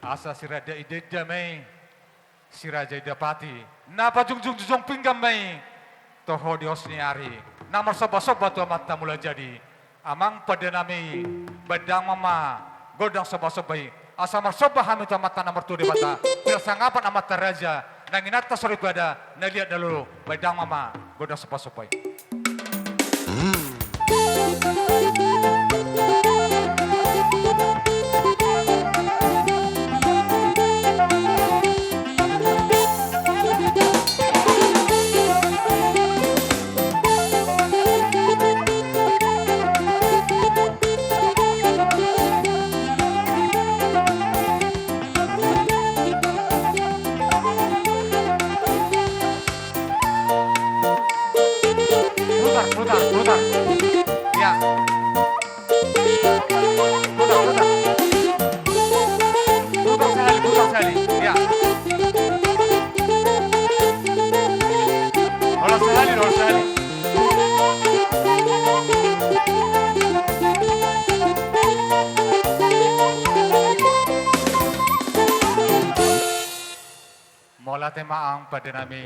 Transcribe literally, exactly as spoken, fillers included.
Asa siraja inda-inda ma i, siraja inda pati, na pajungjung-jungjung pinggan ma i, toho di os ni ari, na marsomba-somba tu Amanta Mula Jadi. Amang pande nami, baen damang ma gondang somba-somba i, asa marsomba hami tu Amanta na martua Debata, pinasangapan amanta raja, nang inanta soripada, na liat na lolo, baen damang ma gondang somba-somba i. Putar, putar, putar. Ya. Putar, putar. Putar sahali, putar sahali. Ya. Holan sahali, holan sahali. Mauliate ma amang pande nami.